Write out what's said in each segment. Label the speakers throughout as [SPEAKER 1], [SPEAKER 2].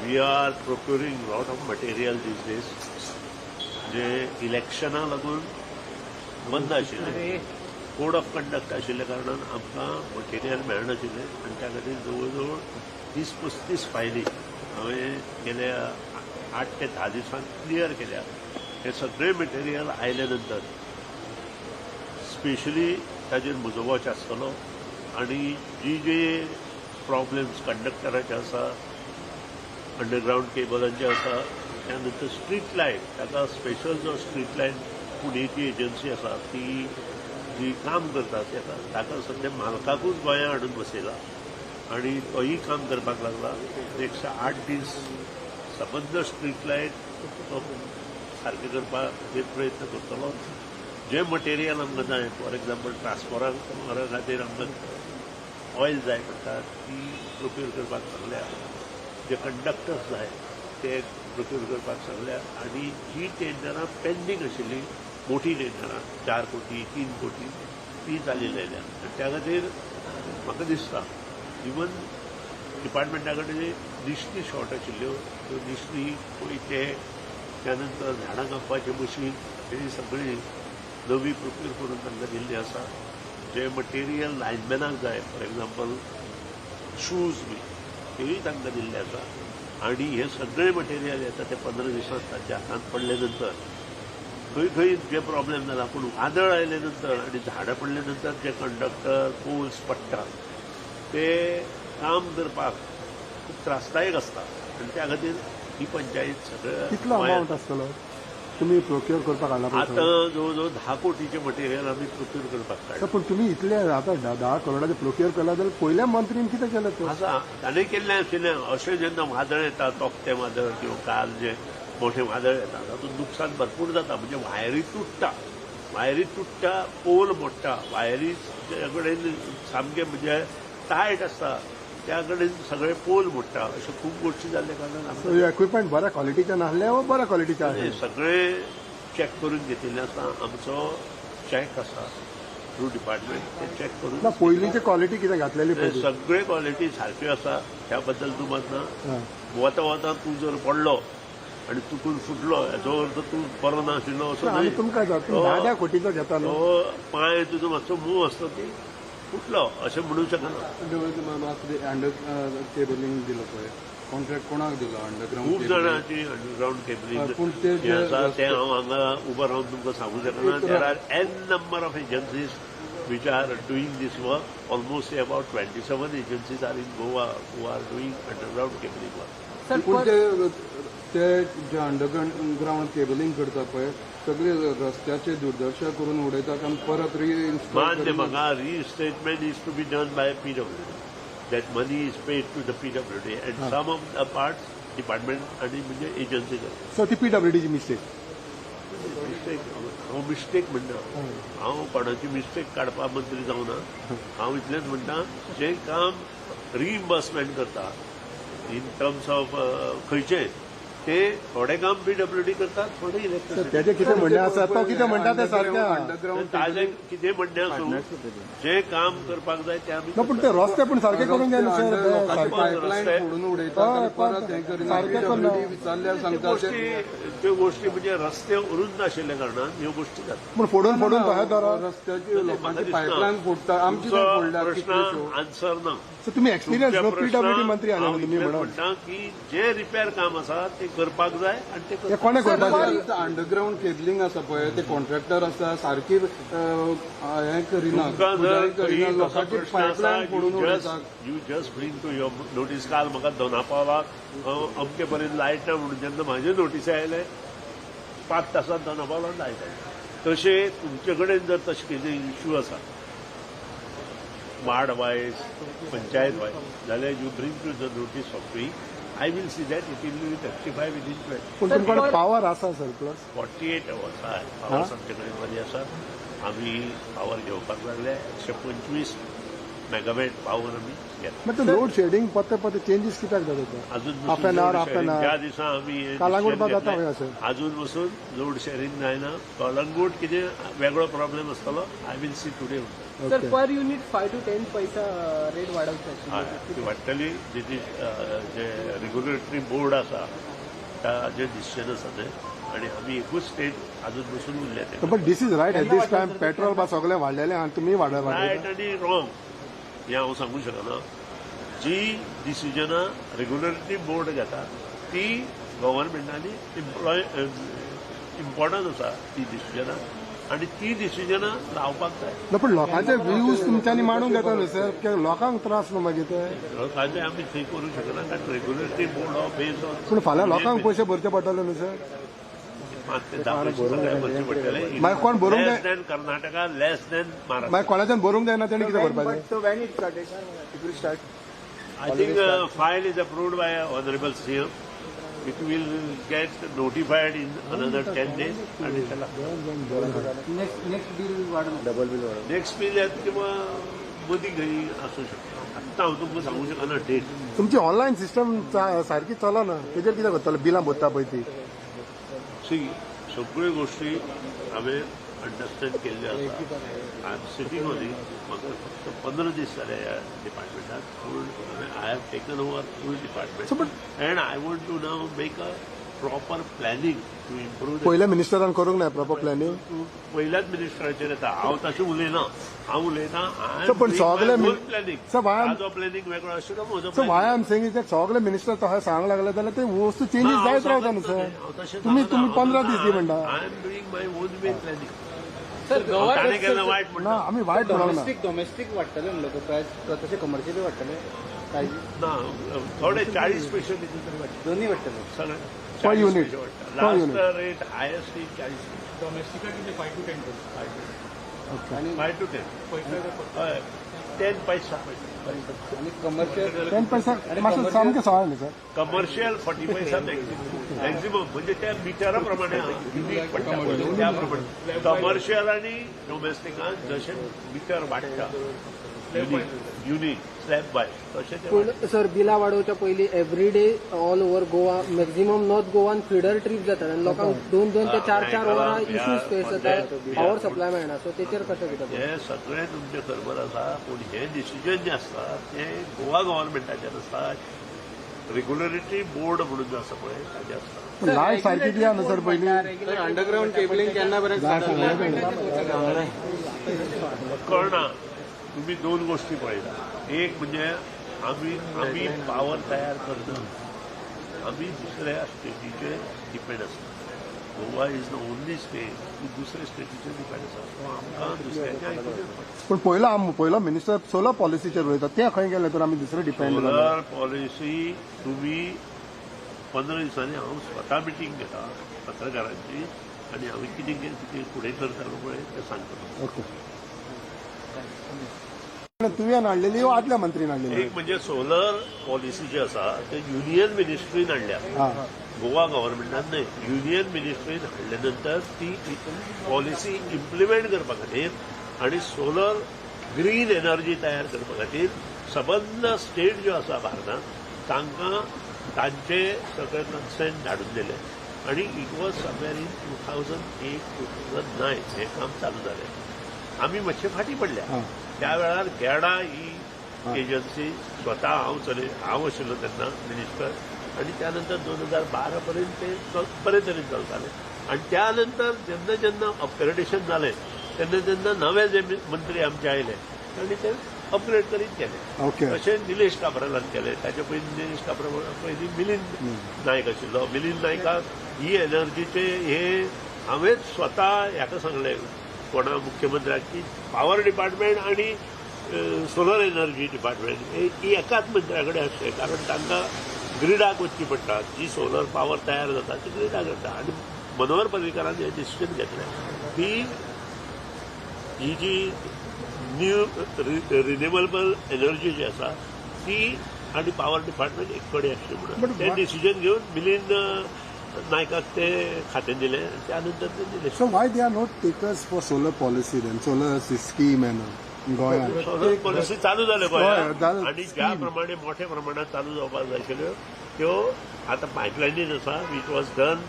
[SPEAKER 1] We are procuring lot of material these days जे इलेक्शना लागून बंद आशिल्लें. कोड ऑफ कंडक्ट आशिल्ल्या कारणान आमकां मटेरियल मेळनाशिल्लें आनी त्या खातीर जवळ जवळ 30-35 फायली हांवें गेल्या 8 ते 10 दिसांत क्लियर केल्या. हें सगळें मटेरियल आयल्या नंतर स्पेशली ताजेर म्हजो वॉच आसतलो आनी जी जे प्रॉब्लेम्स कंडक्टराचे आसा, अंडरग्रावंड केबलांचे आसा, त्यानंतर स्ट्रीट लायट, ताका स्पेशल जो स्ट्रीट लायट पुणेची एजन्सी आसा ती जी काम करता, ताका सद्या मालकाकूच गोंया हाडून बसयला आनी तोय काम करपाक लागला. नेक्स्ट 8 दीस सबंद स्ट्रीट लायट तो सारकें करपाक प्रयत्न करतलो. जें मटेरियल आमकां जाय, फॉर एग्जाम्पल ट्रान्सफॉर्मरा खातीर आमकां ऑयल जाय पडटा, ती प्रोक्यूर करपाक सांगल्या. जे कंडक्टर्स जाय ते प्रोक्यूर करपाक सांगल्या आनी जी टेंडरां पेंडींग आशिल्लीं, मोठी टेंडरां, 4 कोटी, 3 कोटी, ती चाली लायल्या. आनी त्या खातीर म्हाका दिसता इवन डिपार्टमेंटा कडेन निश्टी शॉर्ट आशिल्ल्यो त्यो निश्टी, कोयते, त्यानंतर झाडां कापपाचें मशीन, ही सगळी नवी प्रोक्यूर करून तांकां दिल्ली आसा. जे मटेरियल लायनमॅनाक जाय, फॉर एग्जाम्पल शूज बी, तेय तांकां दिल्ले आसा. आनी हे सगळे मटेरियल येता ते 15 दिसांत तांच्या हातांत पडले नंतर खंय खंय जे प्रॉब्लेम जाला, पूण वादळ आयले नंतर आनी झाडां पडले नंतर जे कंडक्टर पोल्स पडटा ते काम करपाक खूब त्रासदायक आसता आनी त्या खातीर ही पंचायत सगळ्या
[SPEAKER 2] कितलो अमावंट आसतलो तुमी प्रोक्युअर करपाक हाडला पळय?
[SPEAKER 1] आतां जवळ जवळ 10 कोटीचें मटेरियल आमी प्रोक्यूर करपाक
[SPEAKER 2] सर,
[SPEAKER 1] काडलां.
[SPEAKER 2] पूण तुमी इतले आतां 10 करोडाचें प्रोक्युअर केला जाल्यार पयल्या मंत्रीन कितें केलें तें?
[SPEAKER 1] आसा, ताणें केल्लें आशिल्लें. अशें जेन्ना वादळ येता, तोखतें वादळ किंवा काल जें मोठें वादळ येता, तातूंत नुकसान भरपूर जाता. म्हणजे वायरी तुट्टा, वायरी तुट्टा, पोल मोडटा, वायरी कडेन सामकें म्हणजे टायट आसता त्या कडेन सगळे पोल मोडटा. अश्यो खूब गोश्टी जाल्ल्या कारणान आमकां
[SPEAKER 2] इक्विपमेंट बऱ्या क्वॉलिटीचें नासलें वा बऱ्या क्वॉलिटीचें आसलें?
[SPEAKER 1] सगळे चॅक करून घेतिल्लें आसा. आमचो चॅक आसा थ्रू डिपार्टमेंट, ते चॅक करून
[SPEAKER 2] ना, पयलींची क्वॉलिटी कितें घातलेली
[SPEAKER 1] ते
[SPEAKER 2] पयलीं?
[SPEAKER 1] सगळे क्वॉलिटी सारक्यो आसा, ह्या बद्दल दुमत ना.
[SPEAKER 2] हां.
[SPEAKER 1] वता वता तूं जर पडलो आनी चुकून फुटलो हेचो अर्थ तूं बरो नाशिल्लो असो
[SPEAKER 2] आमी
[SPEAKER 1] न्हय.
[SPEAKER 2] तुमकां जाता धा धा कोटीचो घेता न्हू.
[SPEAKER 1] तो पांय तुजो मातसो मूव आसता, ती फुटलो अशें म्हणू शकना.
[SPEAKER 3] अंडर केबलिंग दिलो पळय, कॉन्ट्रॅक्ट कोणाक दिलो अंडरग्रावंड?
[SPEAKER 1] खूब जाणांची अंडरग्रावंड केबलिंग
[SPEAKER 3] पूण ते
[SPEAKER 1] हें
[SPEAKER 3] जे
[SPEAKER 1] आसा तें हांव हांगा उबो रावन तुमकां सांगू शकना. There are n number of agencies which are doing this work. Almost about 27 agencies are in Goa who are doing underground cabling work.
[SPEAKER 4] Sir,
[SPEAKER 3] पूण ते ते जे अंडरग्रावंड केबलिंग करता पळय, सगळे रस्त्याचे दुर्दशा करून उडयतात आनी परत रिइन्स्टॉल.
[SPEAKER 1] मान्य म्हाका. Reinstatement is to be done by PWD. That money is paid to the PWD and some of the parts department आणि म्हणजे एजन्सी करता.
[SPEAKER 2] सो ती पीडब्ल्यूडीची मिस्टेक?
[SPEAKER 1] मिस्टेक, हांव मिस्टेक म्हणना. हांव कोणाची मिस्टेक काडपा मंत्री जावना. हांव इतलेंच म्हणटा, जें काम रिइम्बर्समेंट करता इन टर्म्स ऑफ खंयचें ते थोडें काम पीडब्ल्यूडी करता, थोडें इलेक्ट्रिसिटी.
[SPEAKER 2] तेजें कितें म्हणणें आसा, तो कितें म्हणटा तें सारकें आहा.
[SPEAKER 3] अंडरग्रावंड
[SPEAKER 1] ताजें कितें म्हणणें आसूं, जें काम करपाक जाय तें आमी
[SPEAKER 2] ना, पूण ते रस्ते पूण सारके करूंक जाय न्हू सर ते
[SPEAKER 3] लोकांची
[SPEAKER 2] सारके.
[SPEAKER 3] पायपलायन फोडून उडयतात आनी परत हें करिना.
[SPEAKER 2] सारकें करना.
[SPEAKER 3] पीडब्ल्यूडी विचारल्यार सांगता
[SPEAKER 1] गोष्टी, त्यो गोष्टी म्हणजे रस्ते अरुंद आशिल्ल्या कारणान ह्यो गोष्टी जाता.
[SPEAKER 2] पूण फोडून फोडून तशें दवरप.
[SPEAKER 3] रस्त्याची लोकांची पायपलायन फोडटा, आमची
[SPEAKER 1] तुमचो
[SPEAKER 3] फोडल्या
[SPEAKER 1] प्रश्न
[SPEAKER 3] कितल्योश्यो.
[SPEAKER 1] आन्सर ना.
[SPEAKER 2] सो तुमी एक्सपिरियन्स
[SPEAKER 1] तुमच्या
[SPEAKER 2] न्हू, पीडब्ल्यूडी मंत्री आले
[SPEAKER 1] हांव
[SPEAKER 2] न्हू तुमी
[SPEAKER 1] इतलेंच
[SPEAKER 2] म्हणून.
[SPEAKER 1] म्हणटा की जे रिपेर काम आसा ते करपाक जाय आनी ते
[SPEAKER 2] ते
[SPEAKER 1] करपाक
[SPEAKER 2] कोणें करपाचें?
[SPEAKER 3] अंडरग्रावंड केबलिंग आसा पळय, ते कॉन्ट्रॅक्टर आसा, सारकी हें करिना.
[SPEAKER 1] तुमकां जर
[SPEAKER 3] खुदाई करिना.
[SPEAKER 1] खंय तसो
[SPEAKER 3] लोकांची
[SPEAKER 1] प्रश्न आसा,
[SPEAKER 3] पायपलायन फोडून उडयतात.
[SPEAKER 1] You just bring to your notice. काल म्हाका दोनापावलाक अमके पर्यंत लायट ना म्हणून जेन्ना म्हाजे नोटीस आयले, 5 तासांत दोनापावलान लायट आयली. तशें तुमचे कडेन जर तशें कितें इश्यू आसा वार्ड वायज, पंचायत वायज जाल्यार you bring to the notice of me. I will see that it will be rectify within
[SPEAKER 2] पूण तुमकां पावर आसा सर प्लस?
[SPEAKER 1] 48 अवर्स हय, पावर आमचे कडेन बरी आसा. आमी पावर घेवपाक लागले. 125 मेगावॅट पावर आमी घेतला.
[SPEAKER 2] मागीर ते लोड शेडिंग पत्ते पत्ते चेंजीस कित्याक जाता ते?
[SPEAKER 1] अजून
[SPEAKER 2] half an our, half an
[SPEAKER 1] ज्या
[SPEAKER 2] our.
[SPEAKER 1] दिसा आमी हें
[SPEAKER 2] कलंगूट
[SPEAKER 1] decision
[SPEAKER 2] जाता
[SPEAKER 1] घेतलें,
[SPEAKER 2] खंय अशें?
[SPEAKER 1] अजून पसून लोड शेअरिंग जायना. कलंगूट कितें वेगळो प्रॉब्लेम आसतलो. I will see today.
[SPEAKER 4] Sir, per unit 5 to 10 paisa rate वाडोवचे
[SPEAKER 1] हय,
[SPEAKER 4] आशिल्ली.
[SPEAKER 1] ती वाडटली. जे रेग्युलेटरी बोर्ड आसा ताजें डिसिजन आसा तें आनी आमी एकूच स्टेट अजून बसून उरल्या ते.
[SPEAKER 2] But this is right at this time? Petrol बा सगळें वाडलेलें आनी तुमी वाडयता.
[SPEAKER 1] रायट आनी रॉंग हें हांव सांगूंक शकना. जी डिसिजनां रेग्युलेटरी बोर्ड घेता ती गव्हर्मेंटांनी इम्प्लॉय इम्पॉर्टंट आसा ती डिसिजनां आनी ती डिसिजनां लावपाक जाय.
[SPEAKER 2] ना, पण लोकांचे व्ह्यूज तुमच्यांनी मांडूंक येता न्हू सर, कित्याक लोकांक त्रास न्हू मागीर ते.
[SPEAKER 1] लोकांचे आमी थंय करूंक शकना, कारण रेग्युलेटरी बोर्ड हो बेस्ड ऑन
[SPEAKER 2] पूण फाल्यां लोकांक पयशे भरचे पडटले न्हू सर.
[SPEAKER 1] 5 ते 10 पयशे सगळे भरचे पडटले.
[SPEAKER 2] मागीर कोण भरूंक
[SPEAKER 1] less then Karnataka, less then Maharashtra.
[SPEAKER 2] मागीर कोणाच्यान भरूंक जायना, तेणी कितें करपाचें?
[SPEAKER 5] So when it started? It will start.
[SPEAKER 1] I think file is approved by Honorable CM. It will get notified in another 10 days. आणि त्याला
[SPEAKER 4] नेक्स्ट बिल वाडोवंक.
[SPEAKER 5] डबल बिल वाढव.
[SPEAKER 1] नेक्स्ट बिल येत किंवा मदीं खंय आसूं शकता. आत्तां हांव तुमकां सांगूंक शकना डेट.
[SPEAKER 2] तुमची ऑनलायन सिस्टम सारकी चलना, तेजेर कितें करतले? बिलां भरता पळय ती.
[SPEAKER 1] सी, सगळ्यो गोश्टी हांवें अंडरस्टँड केल्ल्यो आसा. I am sitting on it. म्हाका फक्त 15 दीस जाले ह्या डिपार्टमेंटात, पूण I have taken over full department
[SPEAKER 2] So, but-
[SPEAKER 1] and I want to now make a proper planning to improve.
[SPEAKER 2] पयल्या मिनिस्टरान करूंक ना प्रॉपर प्लॅनिंग?
[SPEAKER 1] तूं पयल्याच मिनिस्टराचेर येता. हांव तशें उलयना, हांव उलयता.
[SPEAKER 2] So, पण सगळे
[SPEAKER 1] प्लॅनिंग
[SPEAKER 2] So, why
[SPEAKER 1] ताजो प्लॅनिंग वेगळो आशिल्लो, म्हजो.
[SPEAKER 2] So why am saying is सगळे मिनिस्टर तशें सांगूंक लागले जाल्यार ते वस्तू चेंजीस जायत रावता न्हू सर. तुमी तुमी 15 दीस दी म्हणटा.
[SPEAKER 1] I am doing my own way planning.
[SPEAKER 4] Sir, Goa
[SPEAKER 1] ताणें केन्ना वायट
[SPEAKER 2] ना.
[SPEAKER 1] म्हणटा?
[SPEAKER 2] आमी वायट म्हणूंक ना.
[SPEAKER 4] डोमेस्टीक वाडटले म्हणलो प्रायस, तशें कमर्शियली वाडटले प्रायस?
[SPEAKER 1] ना, थोडे 40 पयशे कितें तरी वाडटा.
[SPEAKER 4] दोन्ही वाडटले.
[SPEAKER 1] सगळे.
[SPEAKER 2] Per unit. Per
[SPEAKER 1] last
[SPEAKER 2] unit.
[SPEAKER 1] Rate highest is 40.
[SPEAKER 6] Domestica किती, 5 टू 10?
[SPEAKER 4] आणि
[SPEAKER 1] 5 टू 10, हय, 10 पैसा.
[SPEAKER 4] आणि कमर्शियल?
[SPEAKER 2] 10 पैसा मातशें सामकें सवाय न्ही सर?
[SPEAKER 1] कमर्शियल 40 पैसा मॅक्झिमम. मॅक्झिमम म्हणजे त्या मिटरा प्रमाणे युनीट पडटा पळय, त्या प्रमाणे कमर्शियल आणि डोमेस्टिकान जशें मिटर वाडटा युनीट स्लॅब बाय तशें ते
[SPEAKER 4] पूण सर, बिलां वाडोवच्या पयलीं every day all over Goa, maximum North Goan feeder trip जातात आनी लोकांक दोन दोन ते चार चार वरां इश्यूज फेस जाता, पावर सप्लाय मेळना. सो तेचेर कशें कितें?
[SPEAKER 1] हे सगळें तुमचें खबर आसा, पूण हें डिसिजन जें आसता तें गोवा गव्हर्मेंटाचेर आसता. रेग्युलेटरी बोर्ड म्हणून जो आसा पळय ताजें आसता.
[SPEAKER 2] पूण लायट सारकी दिया न्हू सर पयलीं.
[SPEAKER 3] अंडरग्राऊंड केबलिंग केन्ना पर्यंत?
[SPEAKER 1] कळना. तुम्ही दोन गोष्टी पळयता. एक म्हणजे आमी आमी पावर तयार करना, आमी दुसऱ्या स्टेटीचेर डिपेंड आसा. Goa is the only state की दुसऱ्या स्टेटीचेर डिपेंड आसा. सो आमकां दुसऱ्याचें आयकून पडटा.
[SPEAKER 2] पूण पयलो मिनिस्टर सोलर पॉलिसीचेर उलयता, तें खंय गेलें तर आमी दुसरे डिपेंड जाले?
[SPEAKER 1] सोलर पॉलिसी तुम्ही 15 दिसांनी हांव स्वता मिटींग घेता पत्रकारांची आनी हांवें कितें कितें फुडें करतालो पळय तें सांगतलो.
[SPEAKER 2] ओके, तुवें हाडलेली वा आदल्या मंत्रीन हाडलेली?
[SPEAKER 1] एक म्हणजे सोलर पॉलिसी जी आसा ते युनियन मिनिस्ट्रीन हाडल्या, गोवा गव्हर्मेंटान न्हय. युनियन मिनिस्ट्रीन हाडल्या नंतर ती पॉलिसी इम्प्लिमेंट करपा खातीर आनी सोलर ग्रीन एनर्जी तयार करपा खातीर सबंद स्टेट ज्यो आसा भारतांत तांकां तांचे सगळे कन्सेंट धाडून दिले आनी it was somewhere in 2008, 2009 हें काम चालू जालें. आमी मातशे फाटीं पडल्या. त्या वेळार गेडा ही एजन्सी स्वता हांव चलय, हांव आशिल्लो तेन्ना मिनिस्टर आनी त्या नंतर 2012 पर्यंत ते बरे तरेन चलताले. आनी त्या नंतर जेन्ना जेन्ना अपग्रेडेशन जालें तेन्ना तेन्ना नवे जे मंत्री आमचे आयले तांणी ते अपग्रेड करीत गेले. तशें निलेश काब्रालान केलें. ताचे पयलीं, निलेश काब्रा पयलीं मिलिंद नायक आशिल्लो. मिलिंद नायकाक ही एनर्जीचे हे हांवेंच स्वता ह्याका सांगलें, कोणा, मुख्यमंत्र्याक, की पावर डिपार्टमेंट आनी सोलर एनर्जी डिपार्टमेंट ही एकाच मंत्र्या कडेन आसचें, कारण तांकां ग्रिडाक वचची पडटा. जी सोलर पावर तयार जाता ती ग्रिडाक वता. आनी मनोहर पर्रीकारान हें डिसिजन घेतलें की ही जी न्यू रिन्युएबल एनर्जी जी आसा ती आनी पावर डिपार्टमेंट एक कडेन आसची म्हणून. तें डिसिजन घेवन मिलिंद नायकाक ते खातें दिलें. त्या नंतर ते दिलें.
[SPEAKER 2] So why they are not takers for solar policy then, solar scheme and गोंयांत?
[SPEAKER 1] सोलर पॉलिसी चालू जाल्यो
[SPEAKER 2] हय,
[SPEAKER 1] गोंयांत
[SPEAKER 2] जालें.
[SPEAKER 1] आनी ज्या प्रमाणे मोठ्या प्रमाणात चालू जावपाक जाय आशिल्ल्यो त्यो आतां पायपलायनीन आसा, which was done.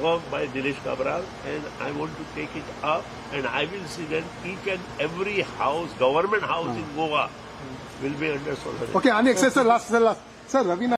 [SPEAKER 1] work by Nilesh Cabral and I want to take it up and I will see then each and every house, government house in Goa will be under solar.
[SPEAKER 2] Okay, आणि एक sir, last, sir, last, sir, Ravi.